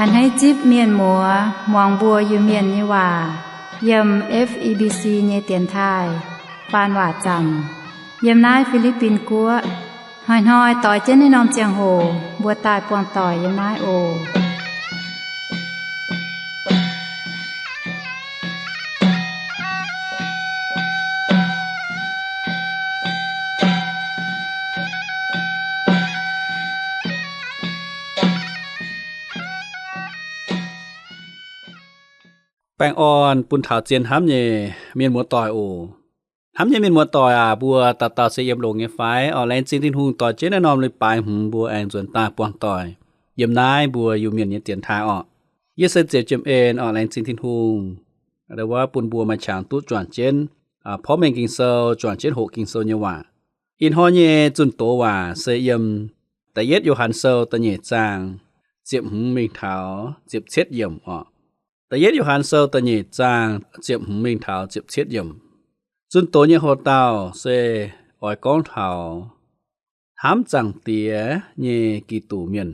Hneiv zipv mienh muoz muangx mbuo Iu-Mienh nyei waac yiem F E B C nyei dienx taaih faan waac zanc yiem naaiv Fi^li^bin Guoqv. Hnoi-hnoi doix jienv naaiv norm ziangh hoc mbuo daaih buangh doic yiem naaiv oc. Baengh orn bun taux zien hnamv nyei mienh muoz-doic oc. Hnamv nyei mienh muoz-doic aac, mbuo dauh dauh se yiem longx nyei fai? Orqc, laengz zingh Tin-Hungh doix jienv naaiv norm leiz-baaix hmz mbuo aengx nzuonx daaih buangh doic yiem naaiv mbuo Iu-Mienh nyei dienx taaih orqc. Yie se Ziepc Jiem En orqc. Laengz zingh Tin-Hungh, ndo wuov bun mbuo maaih qangx duqv juangc jienv porv mengh Ging-Sou, juangc jienv hoqc Ging-Sou nyei waac. Ih hnoi nyei zunh doz waac se yiem Da'yietv Yo^han Sou da'nyeic zaang ziepc hmz mingh taux ziepc cietv yiemc orqc. Da'yietv Yo^han Sou da'nyeic zaang ziepc hmz mingh taux ziepc cietv yiemc. Zunh doz nyei hoc-dauh se oix gorngv taux hnamv Zaangc Diex nyei Giduc mienh.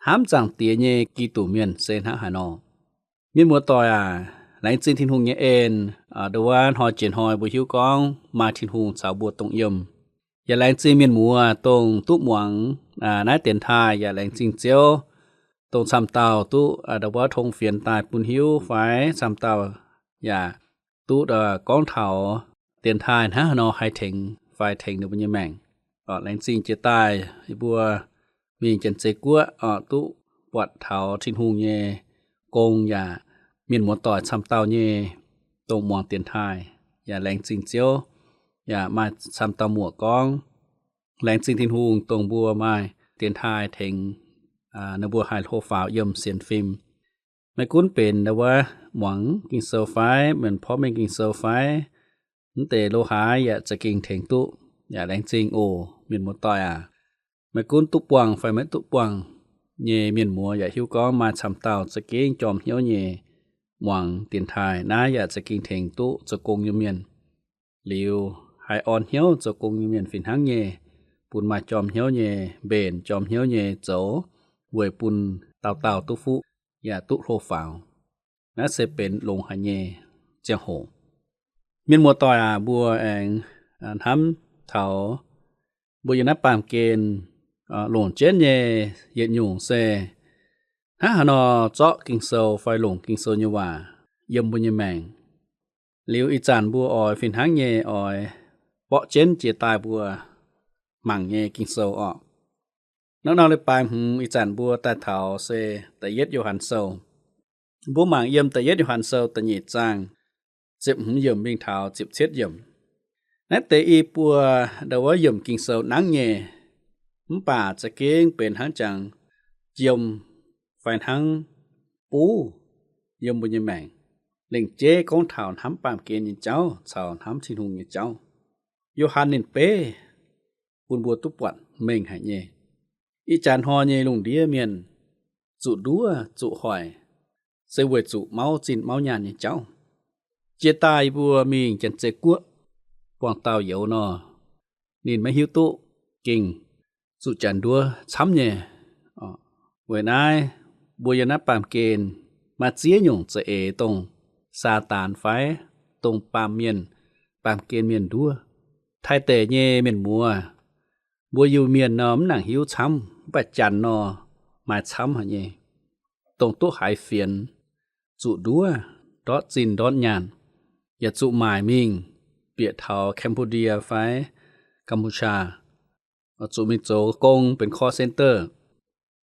Hnamv Zaangc Diex nyei Giduc mienh se hnangv haaix nor? Mienh muoz-doic aac, laengz zingh Tin-Hungh nyei en, ndo wuov hnoi jiex hnoi mbuo hiuv gorngv maaih Tin-Hungh caux mbuo dongh yiem. Yaac laengz zingh mienh muoz dongh duqv muangx naaiv dienx taaih, yaac laengz zingh Ziouv dongh camv dauh duqv ndo wuov tong fienx daaih bun hiuv fai camv dauh yaac duqv gorngv taux dienx taaih hnangv haaix nor haih tengx fai tengx ninh mbuo nyei maengc. Laengz zingh jiex daaih yie mbuo mingh Janx-Zei Guoqv duqv buatc taux Tin-Hungh nyei gong yaac mienh muoz-doic camv dauh nyei dongh muangx dienx taaih, yaac laengz zingh Ziouv, yaac maaih camv dauh muoc gorngv laengz zingh Tin-Hungh dongh mbuo maaih dienx taaih tengx ninh mbuo haih hlo faaux yiem sienx fim. Maiv gunv benx ndo wuov muangx Ging-Sou fai, mienh porv mengh Ging-Sou fai, mv deix lo haaix yaac za'gengh tengx duqv, yaac laengz zingh oc mienh muoz-doic aac. Maiv gunv duqv buangh fai maiv duqv buangh nyei mienh muoz yaac hiuv gorngv maaih camv dauh za'gengh jorm hnyouv nyei muangx dienx taaih naaiv yaac za'gengh tengx duqv zoux gong nyei mienh. Liuz haih orn hnyouv zoux gong nyei mienh fih hnangv nyei, bun maaih jorm hnyouv nyei mbenc, jorm hnyouv nyei zoux, weic bun dauh dauh duqv fuqv yaac duqv hlo faaux. Naaiv se benx longx haic nyei ziangh hoc. Mienh muoz-doic aac, mbuo aengx hnamv taux mbuo yiem naaiv baamh gen longc jienv nyei yietc nyungc se hnangv haaix nor zorqv Ging-Sou fai longc Ging-Sou nyei waac yiem mbuo nyei maengc. Liuz ih zanc mbuo oix fih hnangv nyei oix borqv jienv jiex daaih mbuo mangc nyei Ging-Sou orqc. Naaiv norm leiz-baaix hmz ih zanc mbuo daaih taux se Da'yietv Yo^han Sou. Mbuo mangc yiem Da'yietv Yo^han Sou da'nyeic zaang ziepc hmz yiemc mingh taux ziepc cietv yiemc. Naaiv deix i buo ndo wuov yiemc Ging-Sou nangv nyei, mv baac za'gengh benx hnangv jangx jiem fai hnangv buv yiem mbuo nyei maengc. Lengc jeiv gorngv taux hnamv baamh gen nyei jauv caux hnamv Tin-Hungh nyei jauv. Yo^han ninh beiv bun mbuo duqv buatc mengh haic nyei. Ih jaax hnoi nyei lungh ndiev mienh zuqc nduov zuqc hoic se weic zuqc mauv zinh mauv nyaanh nyei jauv. Jiex daaih mbuo mingh Janx-Zei Guoqv buangh dauh youz nor, ninh maiv hiuv duqv gengh zuqc janx nduov camv nyei. Weic naaiv mbuo yiem naaiv baamh gen maaih ziex nyungc za'eix dongh Saadaan fai dongh baamh mienh, baamh gen mienh nduov. Taiv deic nyei mienh muoz, mbuo Iu-Mienh nor mv nangc hiuv camv, mv baac janx nor maaih camv haic nyei. Dongh duqv haiz fienx, zuqc nduov, ndortv zinh ndortv nyaanh, yaac zuqc maaic mingh bieqc taux Cambodia fai Kam^pu^chaa, zuqc mingh zoux gong benx call center,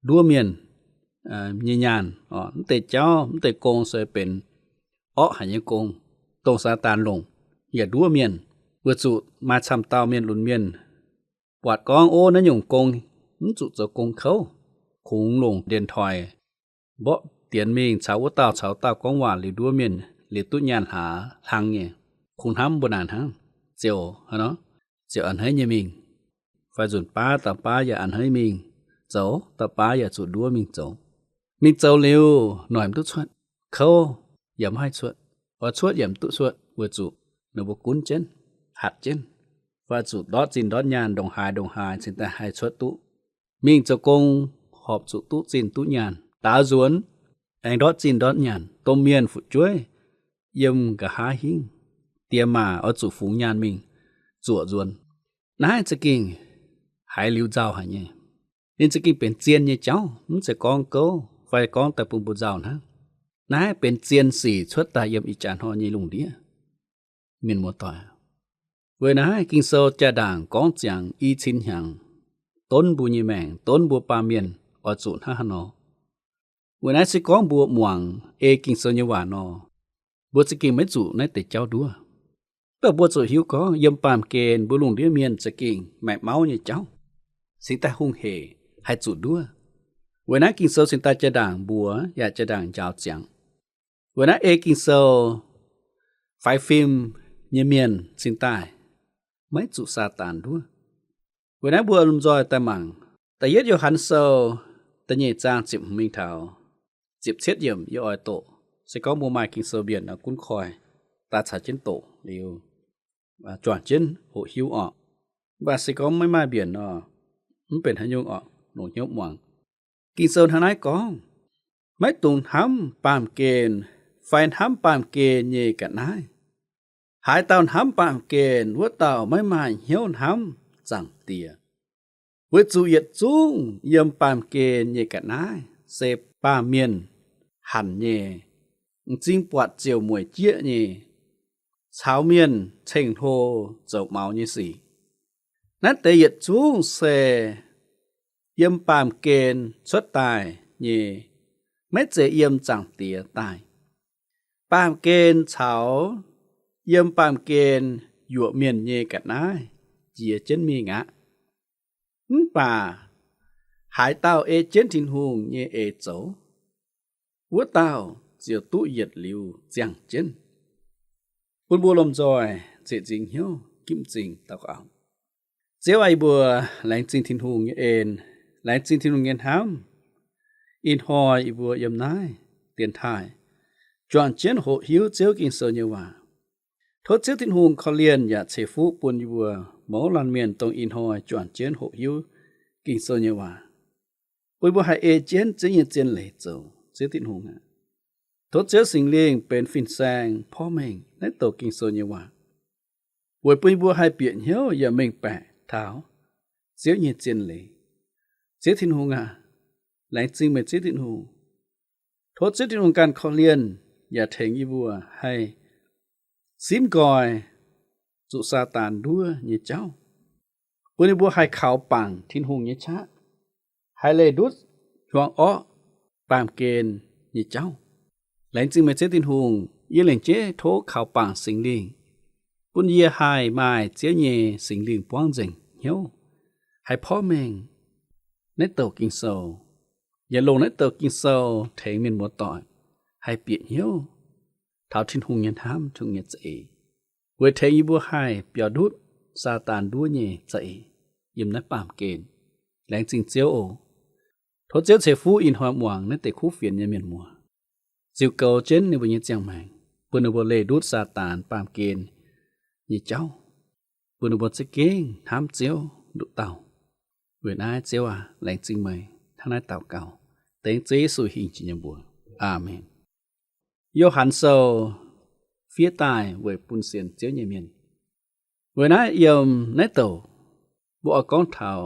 nduov mienh nyei nyaanh. Mv deix jauv, mv deix gong se benx orqv haic nyei gong, dongh Saadaan longc, yaac nduov mienh. Weic zuqc maaih camv dauh mienh lunx mienh buatc gorngv, ov, naaiv nyungc gong mv zuqc zoux gong kouv, kungx longc điện thoại mborqv dienx mingh caux wuov dauh caux dauh gorngv waac liuz nduov mienh liuz duqv nyaanh hlaax hlang nyei. Kungx hnamv mbuo naaic hnangv, ziouc hnangv nor, ziouc a'hneiv nyei mingh. Fai nzunc baav dauh baav yaac a'hneiv mingh zoux, dauh baav yaac zuqc nduov mingh zoux. Mingh zoux liuz noic mv duqv cuotv, kouv yaac mv haih cuotv, oix cuotv yaac mv duqv cuotv, weic zuqc ninh mbuo gunv jienv, hatc jienv, fai zuqc ndortv zinh ndortv nyaanh ndongc haaix ndongc haaix cingx daaih haih cuotv duqv. Mingh zoux gong horpc zuqc duqv zinh duqv nyaanh. Daaux nzuonx aengx ndortv zinh ndortv nyaanh, domh mienh fu'jueiv yiem nqa'haav hingv. Diex maac oix zuqc fungx nyaanh mingh zuoqc nzuonx. Naaiv za'gengh haiz liuz nzauh haic nyei. Ninh za'gengh benx zien nyei jauv, mv zeiz gorngv gouv fai gorngv daaih bun mbuo nzauh hnangv. Naaiv benx zien sic cuotv daaih yiem ih jaax hnoi nyei lungh ndiev, mienh muoz-doic. Weic naaiv Ging-Sou jaa-ndaangc gorngv ziangx i cin hnyangx, donv mbuo nyei maengc, donv mbuo baamh mienh oix zuqc hnangv haaix nor. Weic naaiv se gorngv mbuo muangx ei Ging-Sou nyei waac nor, mbuo za'gengh maiv zuqc naaiv deix jauv nduov. Mv baac mbuo zuqc hiuv gorngv yiem baamh gen mbuo lungh ndiev mienh za'gengh maaih mauv nyei jauv, cingx daaih hungh hec haih zuqc nduov. Weic naaiv Ging-Sou cingx daaih jaa-ndaangc mbuox yaac jaa-ndaangc njaaux ziangx. Weic naaiv ei Ging-Sou faix fim nyei mienh cingx daaih maiv zuqc Saadaan nduov. Weic naaiv mbuo lomh nzoih daaih mangc da'yietv Yo^han Sou da'nyeic zaang ziepc hmz mingh taux ziepc cietv yiemc. Yie oix doqc, se gorngv mbuo maaih Ging-Sou mbienc nor gunv koi daaih caux jienv doqc liuz, juangc jienv hoqc hiuv orqc. Mv baac se gorngv maiv maaih mbienc nor, mv benx haaix nyungc orqc, longc hnyouv muangx. Ging-Sou hnangv naaiv gorngv, maiv dungx hnamv baamh gen fai hnamv baamh gen nyei ga'naaiv. Haaix dauh hnamv baamh gen, wuov dauh maiv maaih hnyouv hnamv Zaangc Diex. Weic zuqc yietc zungv yiem baamh gen nyei ga'naaiv se baamh mienh hanc nyei, m'zing buatc ziouc mueic jieqv nyei, caux mienh ceng-hlo zoux maux nyei sic. Naaiv deix yietc zungv se yiem baamh gen cuotv daaih nyei, maiv zeiz yiem Zaangc Diex daaih. Baamh gen caux yiem baamh gen yuoqc mienh nyei ga'naaiv jiex jienv mingh aqv. Mv baac haaix dauh ei jienv Tin-Hungh nyei eix zoux, wuov dauh ziouc duqv yietc liuz ziangh jienv. Bun mbuo lomh nzoih ziec nzingc hnyouv, ginv m'zing daux gaux. Ziouv aac, yie mbuo laengz zingh Tin-Hungh nyei en, laengz zingh Tin-Hungh nyei hnamv. Ih hnoi yie mbuo yiem naaiv dienx taaih juangc jienv hoqc hiuv Ziouv Ging-Sou nyei waac. Tov Ziouv Tin-Hungh korv-lienh yaac ceix fuqv bun yie mbuo mouz laanh mienh dongh ih hnoi juangc jienv hoqc hiuv Ging-Sou nyei waac, bun mbuo haih ei jienv Ziouv nyei zien leiz zoux. Ziouv Tin-Hungh aac, tov Ziouv Singx Lingh benx fin-saeng porv mengh naaiv douc Ging-Sou nyei waac, weic bun yie mbuo haih bieqc hnyouv yaac mengh baeqc taux Ziouv nyei zien leiz. Ziouv Tin-Hungh aac, laengz zingh meih Ziouv Tin-Hungh. Tov Ziouv Tin-Hungh ganh korv-lienh yaac tengx yie mbuo haih simv nqoi zuqc Saadaan nduov nyei jauv, bun yie mbuo haih kaux bangc Tin-Hungh nyei qaqv, haih leih ndutv hiuang orqv baamh gen nyei jauv. Laengz zingh meih Ziouv Tin-Hungh, yie lengc jeiv tov kaux bangc Singx Lingh, bun yie haih maaih Ziouv nyei Singx Lingh buangv nzengc hnyouv, haih porv mengh naaiv douc Ging-Sou, yaac longc naaiv douc Ging-Sou tengx mienh muoz-doic haih bieqc hnyouv taux Tin-Hungh nyei hnamv, Tin-Hungh nyei za'eix, weic tengx yie mbuo haih biaux ndutv Saadaan nduov nyei za'eix yiem naaiv baamh gen. Laengz zingh Ziouv oc. Tov Ziouv ceix fuqv ih hnoi muangx naaiv deix kuv fienx nyei mienh muoz, ziux goux jienv ninh mbuo nyei ziangh maengc, bun ninh mbuo leih ndutv Saadaan baamh gen nyei jauv, bun ninh mbuo za'gengh hnamv Ziouv nduqc dauh. Weic naaiv Ziouv aac, laengz zingh meih. Hnangv naaiv daux gaux dengv Ziouv Yesu hingh jiex nyei mbuox. Aamen. Yo^han Sou fiev daaih weic bun sienx Ziouv nyei mienh. Weic naaiv yiem naaiv douc mbuo oix gorngv taux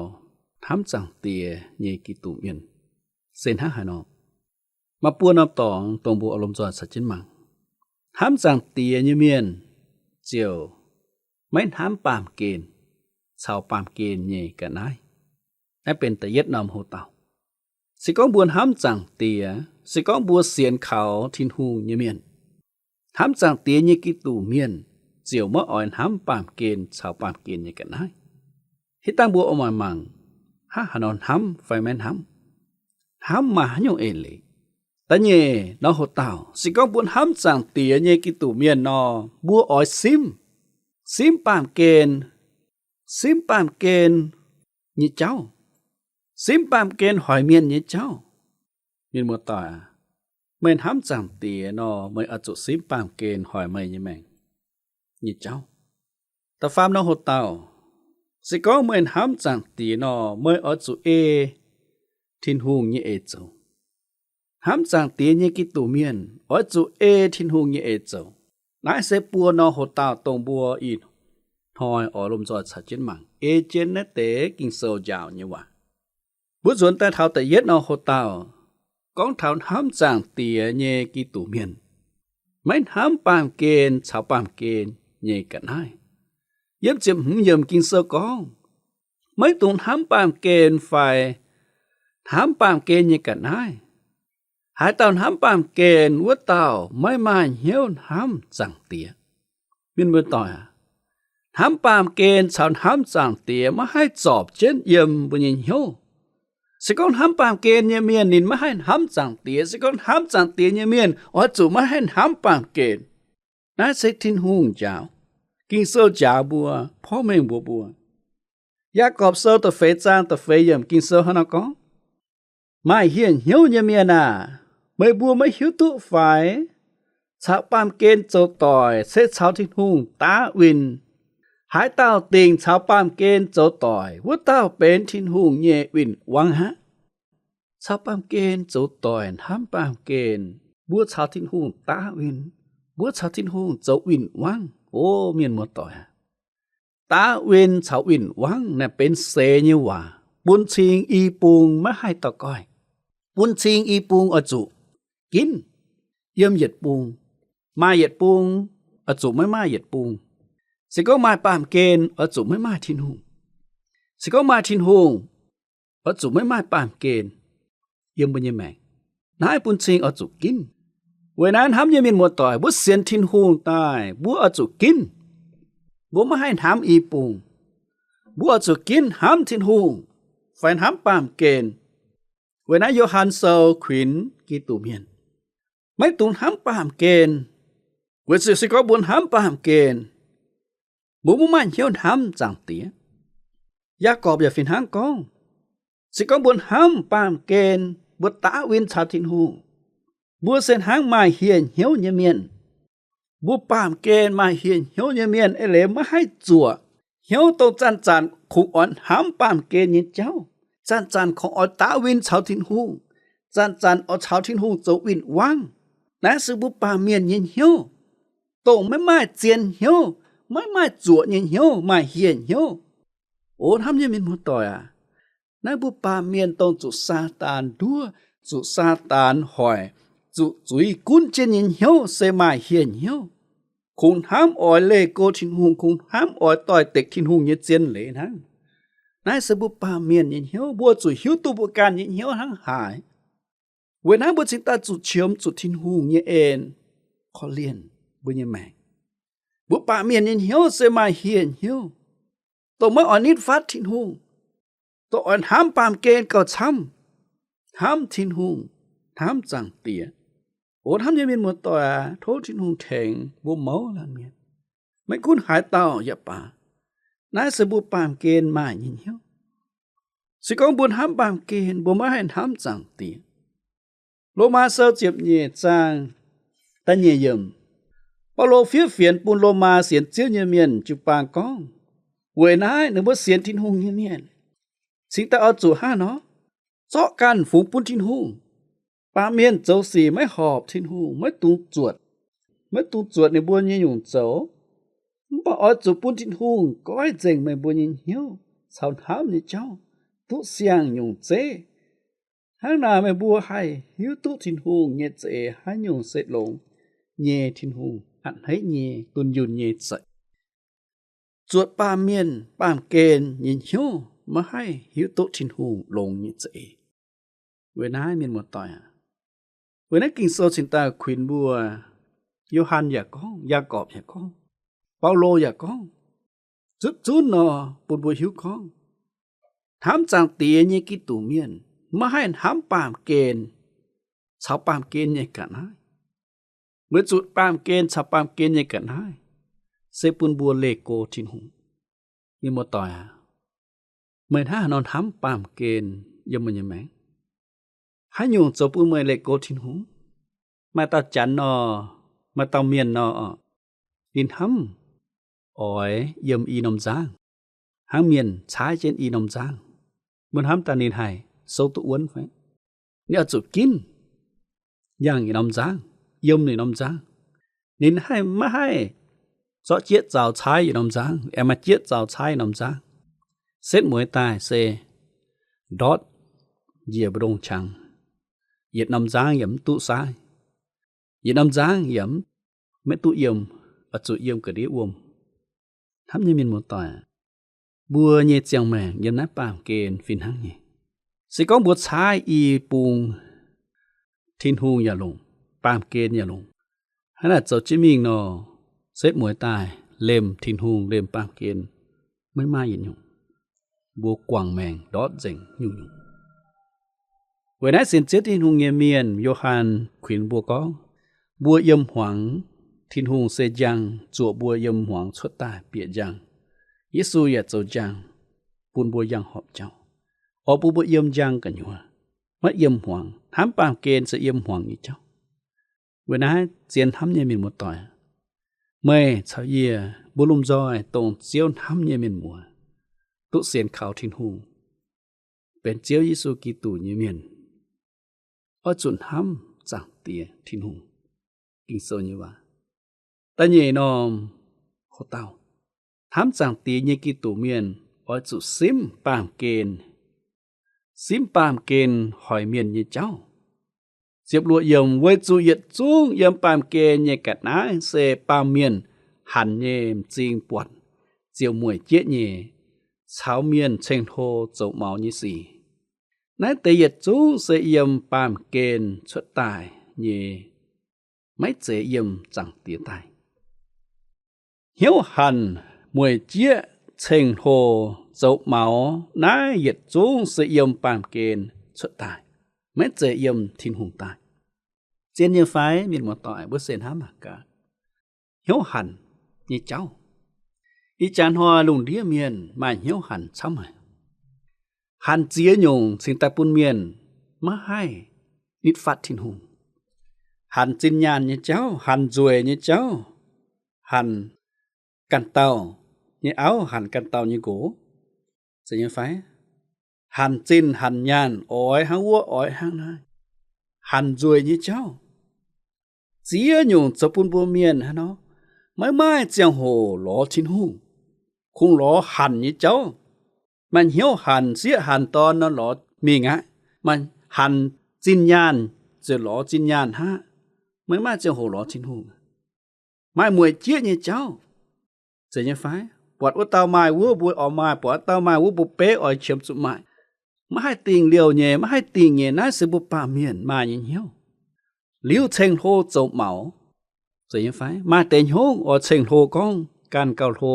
hnamv Zaangc Diex nyei Giduc mienh se hnangv haaix nor. Maaih buo norm dorngx dongh mbuo oix lomh nzoih caux jienv mangc. Hnamv Zaangc Diex nyei mienh ziouc maiv hnamv baamh gen caux baamh gen nyei ga'naaiv. Naaiv benx da'yietv norm hoc-dauh. Se gorngv mbuo hnamv Zaangc Diex, se gorngv mbuo sienx kaux Tin-Hungh nyei mienh, hnamv Zaangc Diex nyei Giduc mienh ziouc maiv oix hnamv baamh gen caux baamh gen nyei ga'naaiv. Hitv dangh mbuo oix mangc, hnangv haaix nor hnamv fai maiv hnamv? Hnamv maaih haaix nyungc eix leiz? Da'nyeic norm hoc-dauh, se gorngv mbuo hnamv Zaangc Diex nyei Giduc mienh nor, mbuo oix simv, simv baamh gen, simv baamh gen nyei jauv, simv baamh gen hoic mienh nyei jauv. Mienh muoz-doic aac, meih hnamv Zaangc Diex nor, meih oix zuqc simv baamh gen hoic meih nyei maengc nyei jauv. Da'faam norm hoc-dauh, se gorngv meih hnamv Zaangc Diex nor, meih oix zuqc ei Tin-Hungh nyei eix zoux. Hnamv Zaangc Diex nyei Giduc mienh oix zuqc ei Tin-Hungh nyei eix zoux. Naaiv se buo norm hoc-dauh dongh mbuo ih hnoi oix lomh nzoih caux jienv mangc ei jienv naaiv deix Ging-Sou njaaux nyei waac. Mbuo nzuonx daaih taux da'yietv norm hoc-dauh, gorngv taux hnamv Zaangc Diex nyei Giduc mienh maiv hnamv baamh gen caux baamh gen nyei ga'naaiv. Yiem ziepc hmz yiemc Ging-Sou gorngv, maiv dungx hnamv baamh gen fai hnamv baamh gen nyei ga'naaiv. Haaix dauh hnamv baamh gen, wuov dauh maiv maaih hnyouv hnamv Zaangc Diex. Mienh muoz-doic aac, hnamv baamh gen caux hnamv Zaangc Diex maiv haih zorpc jienv yiem mbuo nyei hnyouv. Se gorngv hnamv baamh gen nyei mienh ninh maiv haih hnamv Zaangc Diex. Se gorngv hnamv Zaangc Diex nyei mienh oix zuqc maiv haih hnamv baamh gen. Naaiv se Tin-Hungh njaaux, Ging-Sou njaaux mbuo, porv mengh mbuox mbuo. Yaagorpc Sou da'feix zaang da'feix yiemc Ging-Sou hnangv naaiv gorngv, maaih hieh hnyouv nyei mienh aah! Meih mbuo maiv hiuv duqv fai? Caux baamh gen zoux doic se caux Tin-Hungh daav win. Haaix dauh dingc caux baamh gen zoux doic, wuov dauh benx Tin-Hungh nyei win-wangv aqv. Caux baamh gen zoux doic, hnamv baamh gen, mbuo caux Tin-Hungh daav win, mbuo caux Tin-Hungh zoux win-wangv. O mienh muoz-doic aac, daav win caux win-wangv naaiv benx seix nyei waac, bun cing i bung maiv haih dauh goih. Bun cing i bung oix zuqc ginv yiem yietc bung. Maaih yietc bung oix zuqc maiv maaih yietc bung. Se gorngv maaih baamh gen oix zuqc maiv maaih Tin-Hungh. Se gorngv maaih Tin-Hungh oix zuqc maiv maaih baamh gen yiem mbuo nyei maengc. Naaiv bun cing oix zuqc ginv. Weic naaiv hnamv nyei mienh muoz-doic, mbuo sienx Tin-Hungh daaih mbuo oix zuqc ginv. Mbuo maiv haih hnamv i bung. Mbuo oix zuqc ginv hnamv Tin-Hungh fai hnamv baamh gen. Weic naaiv Yo^han Sou kuinx Giduc mienh, maiv dungx hnamv baamh gen. Weic zuqc se gorngv mbuo hnamv baamh gen, mbuo maiv maaih hnyouv hnamv Zaangc Diex. Yaagorpc yaac fih hnangv gorngv, se gorngv mbuo hnamv baamh gen, mbuo daav win caux Tin-Hungh, mbuo se hnangv maaih hieh hnyouv nyei mienh. Mbuo baamh gen maaih hieh hnyouv nyei mienh eix leiz maiv haih zuoqc hnyouv dongh zanc-zanc kungx oix hnamv baamh gen nyei jauv, zanc-zanc kungx oix daav win caux Tin-Hungh, zanc-zanc oix caux Tin-Hungh zoux win-wangv. Naaiv se mbuo baamh mienh nyei hnyouv, dongh maiv maaih zien hnyouv, maiv maaih zuoqc nyei hnyouv, maaih hieh hnyouv. O hnamv nyei mienh muoz-doic aac, naaiv mbuo baamh mienh dongh zuqc Saadaan nduov, zuqc Saadaan hoic, zuqc zuiz gunv jienv nyei hnyouv se maaih hieh hnyouv. Kungx hnamv oix leih go Tin-Hungh, kungx hnamv oix doix-dekc Tin-Hungh nyei zien leiz hnangv. Naaiv se mbuo baamh mienh nyei hnyouv, mbuo zuqc hiuv duqv mbuo ganh nyei hnyouv hnangv haaix. Weic naaiv mbuo cingx daaih zuqc qiemx zuqc Tin-Hungh nyei en korv-lienh mbuo nyei maengc. Mbuo baamh mienh nyei hnyouv se maaih hieh hnyouv, dongh maiv oix nitv fatv Tin-Hungh, dongh oix hnamv baamh gen gauh camv, hnamv Tin-Hungh, hnamv Zaangc Diex. O hnamv nyei mienh muoz-doic aac, tov Tin-Hungh tengx mbuo mouz laanh mienh. Maiv gunv haaix dauh yaac baac, naaiv se mbuo baamh gen maaih nyei hnyouv. Se gorngv mbuo hnamv baamh gen, mbuo maiv haih hnamv Zaangc Diex. Lomaa Sou ziepc nyeic zaang da'nyeic yiemc, Baulo fiev fienx bun Lomaa sienx Ziouv nyei mienh jiu-baang gorngv, weic naaiv ninh mbuo sienx Tin-Hungh nyei mienh cingx daaih oix zuqc hnangv nor, zorqv ganh fungx bun Tin-Hungh. Baamh mienh zoux sic maiv horpc Tin-Hungh, maiv dungx zuotc, maiv dungx zuotc ninh mbuo nyei nyungc zoux. Mv baac oix zuqc bun Tin-Hungh goiv nzengc meih mbuo nyei hnyouv caux hnamv nyei jauv duqv siang nyungc zeiv. Hnangv naaic meih mbuo haih hiuv duqv Tin-Hungh nyei za'eix haaix nyungc se longx nyei, Tin-Hungh a'hneiv nyei, dunh yunh nyei za'eix. Zuotc baamh mienh baamh gen nyei hnyouv maiv haih hiuv duqv Tin-Hungh longx nyei za'eix. Weic naaiv mienh muoz-doic aac, weic naaiv Ging-Sou cingx daaih kuinx mbuo, Yo^han yaac gorngv, Yaagorpc yaac gorngv, Baulo yaac gorngv, zutv zunv nor bun mbuo hiuv gorngv, hnamv Zaangc Diex nyei Giduc mienh maiv haih hnamv baamh gen caux baamh gen nyei ga'naaiv. Weic zuqc baamh gen caux baamh gen nyei ga'naaiv se bun mbuo leih go Tin-Hungh. Mienh muoz-doic aac, meih hnangv haaix nor hnamv baamh gen yiem meih nyei maengc? Haaix nyungc zoux bun meih leih go Tin-Hungh? Maaih dauh janx nor, maaih dauh mienh nor, ninh hnamv oix yiem i norm nzangv, hnangv mienh caaiv jienv i norm nzangv. Mbuo hnamv daaih ninh haih souv duqv wuonv fai? Ninh oix zuqc ginv. yangh yietc norm nzangv, yiem yietc norm nzangv. Ninh haih maiv haih zorqv jieqv zaux caaiv yietc norm nzangv, aengx maaih jieqv zaux caaiv yietc norm nzangv. Setv mueiz daaih se ndortv njiec mbu'ndongx qangx, yietc norm nzangv yaac mv duqv saaiv, yietc norm nzangv yaac maiv duqv yiem, oix zuqc yiem ga'ndiev wuom. Hnamv nyei mienh muoz-doic, mbuo nyei ziangh maengc yiem naaiv baamh gen fih hnangv nyei. Se gorngv mbuo caaiv i bung Tin-Hungh yaac longc, baamh gen yaac longc, hnangv naaic zoux jienv mingh nor, setv mueiz daaih lemh Tin-Hungh, lemh baamh gen, maiv maaih yietc nyungc. Mbuo guangc maengc ndortv nzengc nyungc-nyungc. Weic naaiv sienx Ziouv Tin-Hungh nyei mienh, Yo^han kuinx mbuo gorngv, mbuo yiem hmuangx, Tin-Hungh se njang, zuoqc mbuo yiem hmuangx cuotv daaih bieqc njang. Yesu yaac zoux njang, bun mbuo yangh horpc jauv, oix bun mbuo yiem njang gu'nyuoz, maiv yiem hmuangx. Hnamv baamh gen se yiem hmuangx nyei jauv. Weic naaiv zien hnamv nyei mienh muoz-doic, meih caux yie, mbuo lomh nzoih dongh Ziouv hnamv nyei mienh muoz, duqv sienx kaux Tin-Hungh, benx Ziouv Yesu Giduc nyei mienh, oix zuqc hnamv Zaangc Diex Tin-Hungh. Ging-Sou nyei waac. Da'nyeic norm ho dauh, hnamv Zaangc Diex nyei Giduc mienh oix zuqc simv baamh gen, simv baamh gen hoic mienh nyei jauv. Ziepc luoqc yiemc, weic zuqc yietc zungv yiem baamh gen nyei ga'naaiv se baamh mienh hanc nyei m'zing buatc ziouc mueic jieqv nyei, caux mienh ceng-hlo zoux maux nyei sic. Naaiv deix yietc zungv se yiem baamh gen cuotv daaih nyei, maiv zeiz yiem Zaangc Diex daaih. Hnyouv hanc, mueic jieqv, ceng-hlo, zoux maux, naaiv yietc zungv se yiem baamh gen cuotv daaih, maiv zeiz yiem Tin-Hungh daaih. Zien nyei fai, mienh muoz-doic, mbuo se hnamv mangc gaax. Hnyouv hanc nyei jauv. Ih jaax hnoi lungh ndiev mienh maaih hnyouv hanc camv haic. Hanc ziex nyungc cingx daaih bun mienh maiv haih nitv fatv Tin-Hungh. Hanc zinh nyaanh nyei jauv, hanc nzueic nyei jauv, hanc ganh dauh nyei auv, hanc ganh dauh nyei nqox, zeiz nyei fai? Hanc zinh hanc nyaanh, oix hnangv wuov oix hnangv naaiv, hanc nzueic nyei jauv. Ziex nyungc zoux bun mbuo mienh hnangv nor, maiv maaih ziangh hoc lorz Tin-Hungh, kungx lorz hanc nyei jauv. Maaih hnyouv hanc sieqv hanc dorn nor lorz mingh aqv. Maaih hanc zinh nyaanh ziouc lorz zinh nyaanh hnangv, maiv maaih ziangh hoc lorz Tin-Hungh. Maaih mueic jieqv nyei jauv, zeiz nyei fai? Buatc wuov dauh maaih wuov mbuo oix maaih, buatc wuov dauh maaih wuov mbuo beiv oix qiemx zuqc maaih. Maiv haih dingh liouh nyei, maiv haih dingh nyei, naaiv se mbuo baamh mienh maaih nyei hnyouv. Liuz ceng-hlo zoux maux, zeiz nyei fai? Maaih deix hnyouv oix ceng-hlo gorngv ganh gauh hlo,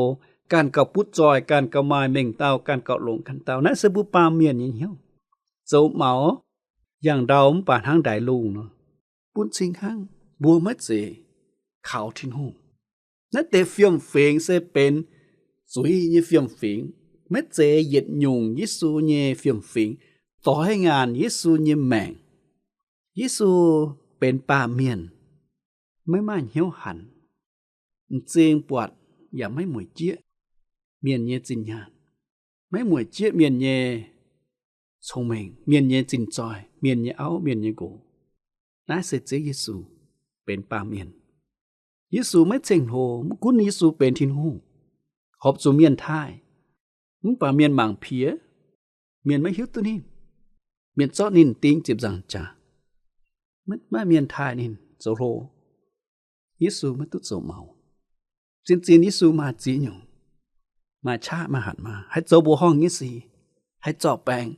ganh gauh butv zoih, ganh gauh maaih mengh dauh, ganh gauh longc ganh dauh. Naaiv se mbuo baamh mienh nyei hnyouv. Zoux maux yangh ndau mv baac hnangv ndaix lungh nor, bun cing hnangv mbuo maiv zeiz kaux Tin-Hungh. Naaiv deix fiem-fingx se benx zuiz nyei fiem-fingx, maiv zeiz yietc nyungc Yesu nyei fiem-fingx doix ngaanc Yesu nyei maengc. Yesu benx baamh mienh, maiv maaih hnyouv hanc, m'zing buatc yaac maiv mueic jieqv mienh nyei zinh nyaanh, maiv mueic jieqv mienh nyei cong-mengh, mienh nyei zinh zoih, mienh nyei auv, mienh nyei nqox. Naaiv se Ziouv Yesu benx baamh mienh. Yesu maiv ceng-hlo, mv gunv Yesu benx Tin-Hungh, horpc zuqc mienh taaih, mv baac mienh mangc piex, mienh maiv hiuv duqv ninh, mienh zorqv ninh ding ziepc nzaangc jaax, maiv maaih mienh taaih ninh zoux hlo. Yesu maiv duqv zoux maux. Zien-zien Yesu maaih ziex nyungc, maaih qaqv, maaih hatc maaz, haih zoux mbuoqc horngh nyei sic, haih zorc baengc,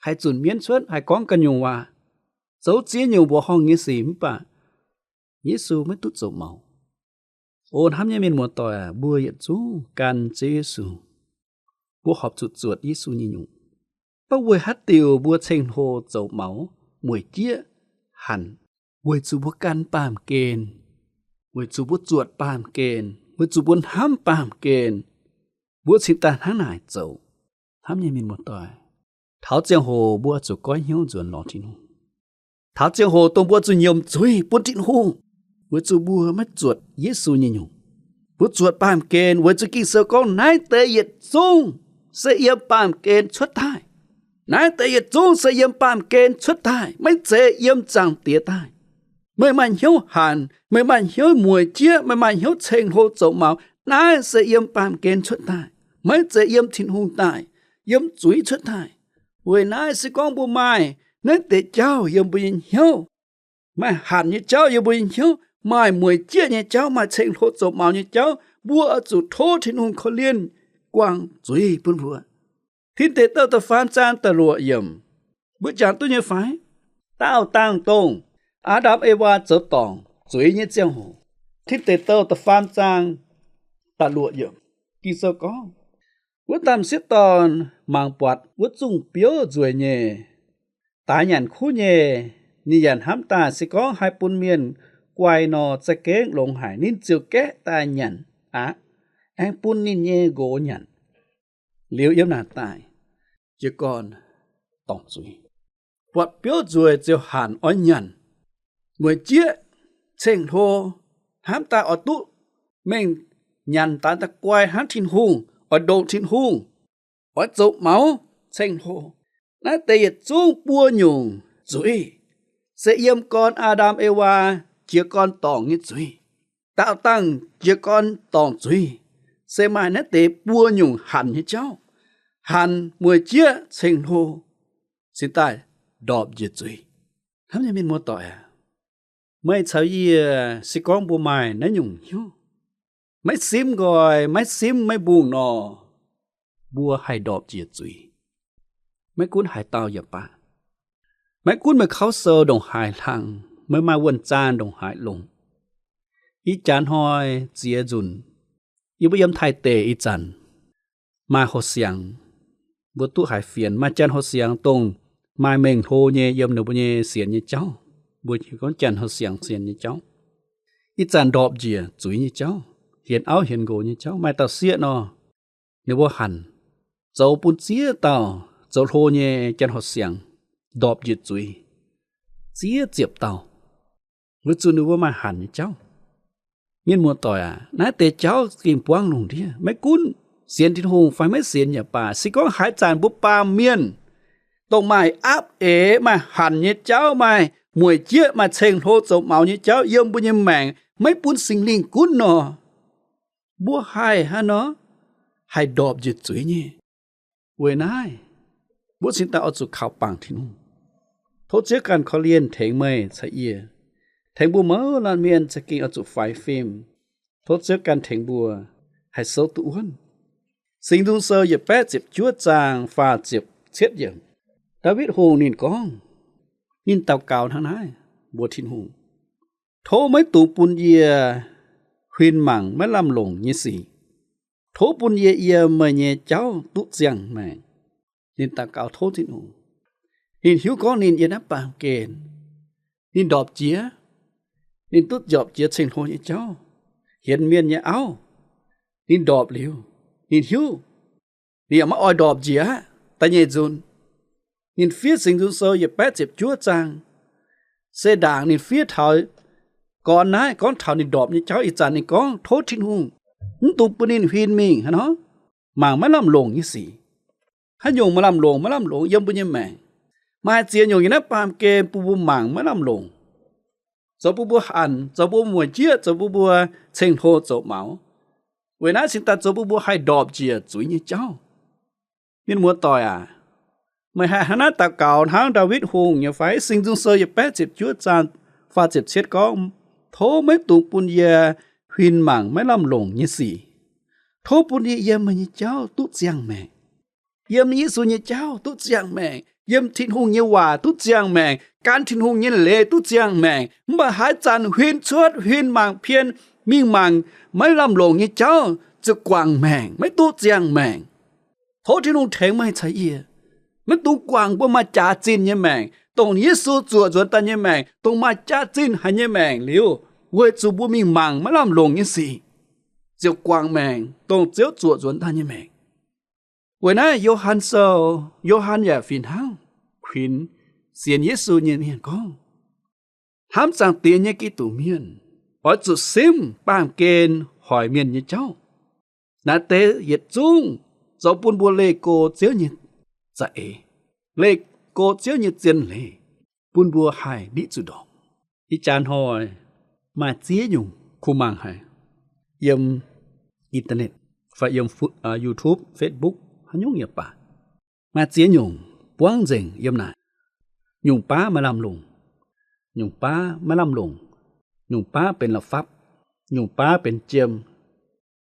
haih zunc mienv cuotv, haih gorngv ganh nyungc waac, zoux ziex nyungc mbuoqc horngh nyei sic, mv baac Yesu maiv duqv zoux maux. O hnamv nyei mienh muoz-doic aac, mbuo yietc zungv gan Ziouv Yesu, mbuo horpc zuqc zuotc Yesu nyei nyungc. Mv baac weic haaix diuc mbuo ceng-hlo zoux maux, mueic jieqv hanc? Weic zuqc mbuo gan baamh gen, weic zuqc mbuo zuotc baamh gen, weic zuqc mbuo hnamv baamh gen, mbuo cingx daaih hnangv naaic zoux. Hnamv nyei mienh muoz-doic, taux ziangh hoc mbuo zuqc goiv hnyouv nzuonx lorz Tin-Hungh. Taux ziangh hoc dongh mbuo zuqc nyiemc zuiz bun Tin-Hungh, weic zuqc mbuo maiv zuotc Yesu nyei nyungc. Mbuo zuotc baamh gen weic zuqc Ging-Sou gorngv naaiv deix yietc zungv se yiem baamh gen cuotv daaih. Naaiv deix yietc zungv se yiem baamh gen cuotv daaih, maiv zeiz yiem Zaangc Diex daaih. Meih maaih hnyouv hanc, meih maaih hnyouv mueic jieqv, meih maaih hnyouv ceng-hlo zoux maux, naaiv se yiem baamh gen cuotv daaih, maiv zeiz yiem Tin-Hungh daaih, yiem zuiz cuotv daaih. Weic naaiv se gorngv mbuo maaih naaiv deix jauv yiem mbuo nyei hnyouv, maaih hanc nyei jauv yiem mbuo nyei hnyouv, maaih mueic jieqv nyei jauv, maaih ceng-hlo zoux maux nyei jauv, mbuo oix zuqc tov Tin-Hungh korv-lienh guangc zuiz bun mbuo. Tin Deic Douh da'faam zaang da'luoqc yiemc, mbuo jangx duqv nyei fai? Daauh dangh dongh Aa^ndam Ewaa zoux dorngc zuiz nyei ziangh hoc. Tin Deic Douh da'faam zaang da'luoqc yiemc, Ging-Sou gorngv, wuov dauh m'sieqv dorn mangc buatc wuov zungh biouv nzueic nyei, daaix nyanc kuv nyei. Ninh yaac hnamv daaih se gorngv haih bun mienh guai nor, za'gengh longx haic. Ninh ziouc gaeqv daaih nyanc aqv, aengx bun ninh nyei nqox nyanc. Liuz yiem naaic daaih jiez gorn dorngc zuiz. Buatc biouv nzueic ziouc hanc oix nyanc. Mueic jieqv, ceng-hlo, hnamv daaih oix duqv mengh nyanc daaih da'guai hnangv Tin-Hungh, oix ndongc Tin-Hungh, oix zoux maux ceng-hlo. Naaiv deix yietc zungv buo nyungc zuiz se yiem gorn Aa^ndam Ewaa jiez gorn dorngc nyei zuiz. Daauh dangh jiez gorn dorngc zuiz se maaih naaiv deix buo nyungc hanc nyei jauv, hanc, mueic jieqv, ceng-hlo, cingx daaih ndorpc njiec zuiz. Hnamv nyei mienh muoz-doic aac, meih caux yie se gorngv mbuo maaih naaiv nyungc hnyouv, maiv simv nqoi, maiv simv maiv mbungh nor, mbuo haih ndorpc njiec zuiz. Maiv gunv haaix dauh yaac baac, maiv gunv meih kauv sou ndongc haaix hlang, meih maaih wuonh zaanh ndongc haaix longc, ih jaax hnoi ziex nzunc, yie mbuo yiem Taiv deic ih zanc maaih horqc siangx, mbuo duqv haiz fienx maaih janx horqc siangx dongh maaih mengh hlo nyei yiem ninh mbuo nyei sienx nyei jauv. Mbuo gorngv janx horqc siangx sienx nyei jauv. Ih zanc ndorpc njiec zuiz nyei jauv, hienx auv hienx nqox nyei jauv. Maaih dauh sieqv nor, ninh mbuo hanc zoux bun ziex dauh zoux hlo nyei janx horqc siangx ndorpc njiec zuiz ziex ziepc dauh. Weic zuqc ninh mbuo maaih hanc nyei jauv. Mienh muoz-doic aac, naaiv deix jauv gengh buangv lungh ndiev. Maiv gunv sienx Tin-Hungh fai maiv sienx yaac baac, se gorngv haaix zanc mbuo baamh mienh dongh maaih aapv eix, maaih hanc nyei jauv, maaih mueic jieqv, maaih ceng-hlo zoux maux nyei jauv yiem mbuo nyei maengc, maiv bun Singx Lingh gunv nor, mbuo haih hnangv nor, haih ndorpc njiec zuiz nyei. Weic naaiv, mbuo cingx daaih oix zuqc kaux bangc Tin-Hungh. Tov Ziouv ganh korv-lienh tengx meih caux yie, tengx mbuo mouz laanh mienh za'gengh oix zuqc faix fim. Tov Ziouv ganh tengx mbuo haih souv duqv wuonv. Singx Nzung Sou yietc baeqv ziepc juov zaang faah ziepc cietv yiemc, Ndaawitv Hungh ninh gorngv, ninh daux gaux hnangv naaiv mbuox Tin-Hungh, Tov maiv dungx bun yie huin mangc maiv lamh longc nyei sic. Tov bun yie yiem meih nyei jauv duqv ziangh maengc. Ninh daux gaux tov Tin-Hungh. Ninh hiuv gorngv ninh yiem naaiv baamh gen, ninh ndorpc jiex, ninh duqv ndorpc jiex ceng-hlo nyei jauv, hienx mienh nyei auv. Ninh ndorpc liuz, ninh hiuv ninh yaac maiv oix ndorpc njiec aqv. Da'nyeic nzunc, ninh fiev Singx Nzung Sou yietc baeqv ziepc juov zaang, se ndaangc ninh fiev taux gorn naaiv, gorngv taux ninh ndorpc nyei jauv. Ih zanc ninh gorngv tov Tin-Hungh mv dungx bun ninh huin mingh haaix nor mangc maiv lamh longc nyei sic. Haaix nyungc maaih lamh longc, maiv lamh longc yiem mbuo nyei maengc. Maaih ziex nyungc yiem naaiv baamh gen bun mbuo mangc maiv lamh longc, zoux bun mbuo hanc, zoux bun mbuo mueic jieqv, zoux bun mbuo ceng-hlo zoux maux. Weic naaiv cingx daaih zoux bun mbuo haih ndorpc njiec zuiz nyei jauv. Mienh muoz-doic aac, meih haih hnangv naaiv daux gaux hnangv Ndaawitv Hungh nyei fai? Singx Nzung Sou yietc baeqv ziepc juov zaang faah ziepc cietv gorngv, Tov maiv dungx bun yie huin mangc maiv lamh longc nyei sic. Tov bun yie yiem meih nyei jauv duqv ziangh maengc. Yiem Yesu nyei jauv duqv ziangh maengc, yiem Tin-Hungh nyei waac duqv ziangh maengc, gan Tin-Hungh nyei leiz duqv ziangh maengc. Mv baac haaix zanc huin cuotv, huin mangc pien, mingh mangc maiv lamh longc nyei jauv, ziouc guangc maengc, maiv duqv ziangh maengc. Tov Tin-Hungh tengx meih caux yie, maiv dungx guangc mbuo maaih jaax zinh nyei maengc, dongh Yesu zuoqc nzuonx daaih nyei maengc, dongh maaih jaax zinh haic nyei maengc liuz, weic zuqc mbuo mingh mangc maiv lamh longc nyei sic, ziouc guangc maengc, dongh Ziouv zuoqc nzuonx daaih nyei maengc. Weic naaiv Yo^han Sou, Yo^han yaac fih hnangv kuinx sienx Yesu nyei mienh gorngv, hnamv Zaangc Diex nyei Giduc Mienh oix zuqc simv baamh gen hoic mienh nyei jauv. Naaiv deix yietc zungv zoux bun mbuo leih go Ziouv nyei za'eix, leih go Ziouv nyei zien leiz, bun mbuo haih ndiqv zuqc ndorpc. Ih jaax hnoi maaih ziex nyungc kuh mangc haic, yiem internet fai yiem fu-, aa, YouTube, Facebook, haaix nyungc yaac baac. Maaih ziex nyungc buangv nzengc yiem naaic. Nyungc baav maaih lamh longc, nyungc baav maiv lamh longc, nyungc baav benx la'fapv, nyungc baav benx jiem.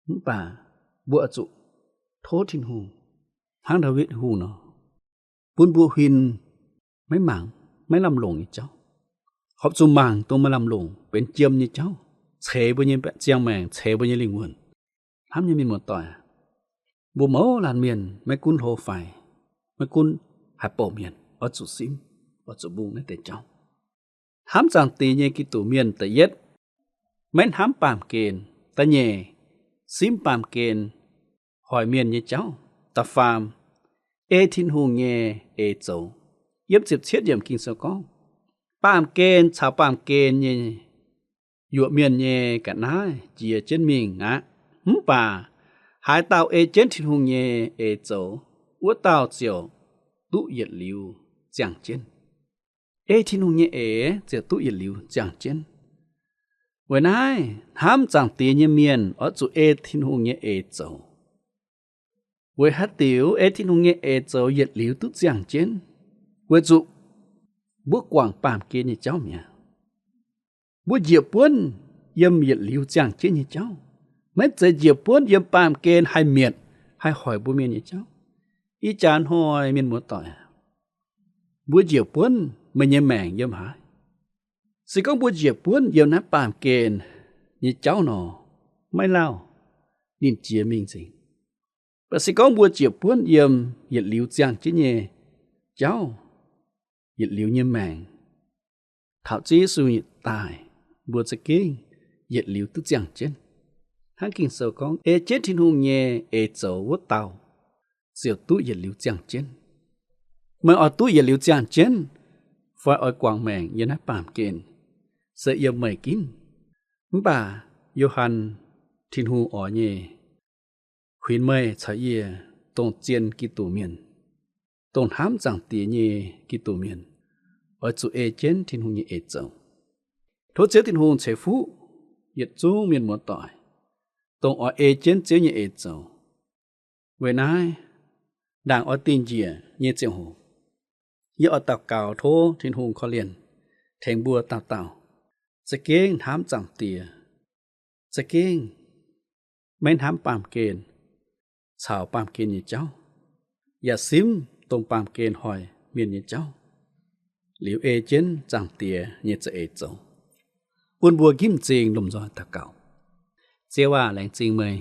Mv baac mbuo oix zuqc tov Tin-Hungh hnangv Ndaawitv Hungh nor, bun mbuo huin maiv mangc, maiv lamh longc nyei jauv, horpc zuqc mangc dongh maaih lamh longc benx jiem nyei jauv, ceix mbuo nyei ziangh maengc, ceix mbuo nyei lingh wuonh. Hnamv nyei mienh muoz-doic, mbuo mouz laanh mienh maiv gunv hlo faix, maiv gunv haaix bouc mienh, oix zuqc simv, oix zuqc mbungh naaiv deix jauv. Hnamv Zaangc Diex nyei Giduc Mienh, da'yietv, maiv hnamv baamh gen. Da'nyeic, simv baamh gen hoic mienh nyei jauv. Da'faam, ei Tin-Hungh nyei eix zoux. Yiem ziepc cietv yiemc Ging-Sou gorngv, baamh gen caux baamh gen nyei yuoqc mienh nyei ga'naaiv jiex jienv mingh aqv. Mv baac haaix dauh ei jienv Tin-Hungh nyei eix zoux, wuov dauh ziouc duqv yietc liuz ziangh jienv. Ei Tin-Hungh nyei eix ziouc duqv yietc liuz ziangh jienv. Weic naaiv, hnamv Zaangc Diex nyei mienh oix zuqc ei Tin-Hungh nyei eix zoux. Weic haaix diuc ei Tin-Hungh nyei eix zoux yietc liuz duqv ziangh jienv? Weic zuqc mbuo guangc baamh gen nyei jauv mi'aqv. Mbuo njiec buonv yiem yietc liuz ziangh jienv nyei jauv, maiv zeiz njiec buonv yiem baamh gen haih mietc, haih hoic mbuo mienh nyei jauv. Ih jaax hnoi mienh muoz-doic, mbuo njiec buonv meih nyei maengc yiem haaix? Se gorngv mbuo njiec buonv yiem naaiv baamh gen nyei jauv nor, maiv lauh ninh jiex mingh nzengc. Mv baac se gorngv mbuo njiec buonv yiem yietc liuz ziangh jienv nyei jauv, yietc liuz nyei maengc, taux Ziouv Yesu daaih, mbuo za'gengh yietc liuz duqv ziangh jienv. Hnangv Ging-Sou gorngv, ei jienv Tin-Hungh nyei eix zoux wuov dauh ziouc duqv yietc liuz ziangh jienv. Meih oix duqv yietc liuz ziangh jienv, fai oix guangc maengc yiem naaiv baamh gen, se yiem meih ginv. Mv baac Yo^han, Tin-Hungh oix nyei, kuinx meih caux yie, dongh zien Giduc Mienh, dongh hnamv Zaangc Diex nyei Giduc Mienh, oix zuqc ei jienv Tin-Hungh nyei eix zoux. Tov Ziouv Tin-Hungh ceix fuqv yietc zungv mienh muoz-doic, dongh oix ei jienv Ziouv nyei eix zoux. Weic naaiv, ndaangc oix dingh njiec nyei ziangh hoc, yie oix daux gaux tov Tin-Hungh korv-lienh tengx mbuo dauh dauh za'gengh hnamv Zaangc Diex, za'gengh maiv hnamv baamh gen caux baamh gen nyei jauv, yaac simv dongh baamh gen hoic mienh nyei jauv, liuz ei jienv Zaangc Diex nyei za'eix zoux. Bun mbuo nqimv m'zing lomh nzoih daux gaux. Ziouv aac, laengz zingh meih,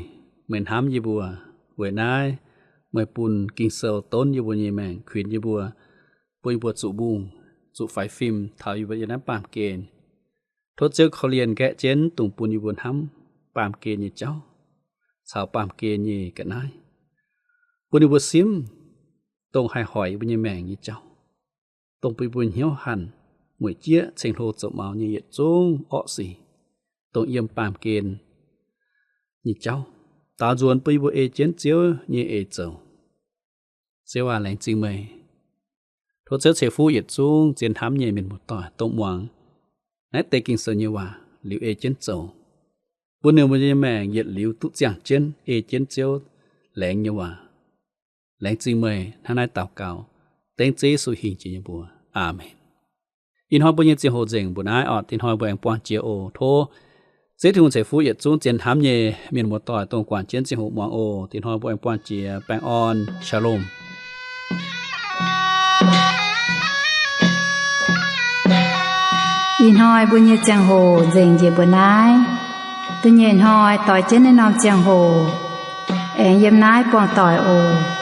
meih hnamv yie mbuo. Weic naaiv, meih bun Ging-Sou donv yie mbuo nyei maengc, kuinx yie mbuo, bun yie mbuo zuqc mbungh, zuqc faix fim taux yie mbuo yiem naaiv baamh gen. Tov Ziouv korv-lienh nqaeqv jienv dongh bun yie mbuo hnamv baamh gen nyei jauv caux baamh gen nyei ga'naaiv, bun yie mbuo simv dongh haih hoic yie mbuo nyei maengc nyei jauv, dongh bun yie mbuo hnyouv hanc mueic jieqv ceng-hlo zoux maux nyei yietc zungv orqv sic, dongh yiem baamh gen nyei jauv, daaux nzuonx bun yie mbuo ei jienv Ziouv nyei eix zoux. Ziouv aac, laengz zingh meih. Tov Ziouv ceix fuqv yietc zungv zien hnamv nyei mienh muoz-doic dongh muangx naaiv deix Ging-Sou nyei waac liuz ei jienv zoux, bun ninh mbuo nyei maengc yietc liuz duqv ziangh jienv ei jienv Ziouv laengz nyei waac. Laengz zingh meih. Hnangv naaiv daux gaux dengv Ziouv Yesu hingh jiex nyei mbuox. Aamen. Ih hnoi mbuo nyei ziangh hoc nzengc mbuo naaiv orqc. Ih hnoi mbuo aengx buangh jiex oc. Tov Ziouv Tin-Hungh ceix fuqv yietc zungv zien hnamv nyei mienh muoz-doic dongh guangc jienv ziangh hoc muangx oc. Ih hnoi mbuo aengx buangh jiex, baengh orn, Shalom. Ih hnoi mbuo nyei ziangh hoc nzengc njiec mbuo naaiv. Da'nyeic hnoi doix jienv naaiv norm ziangh hoc aengx yiem naaiv buangh doic oc.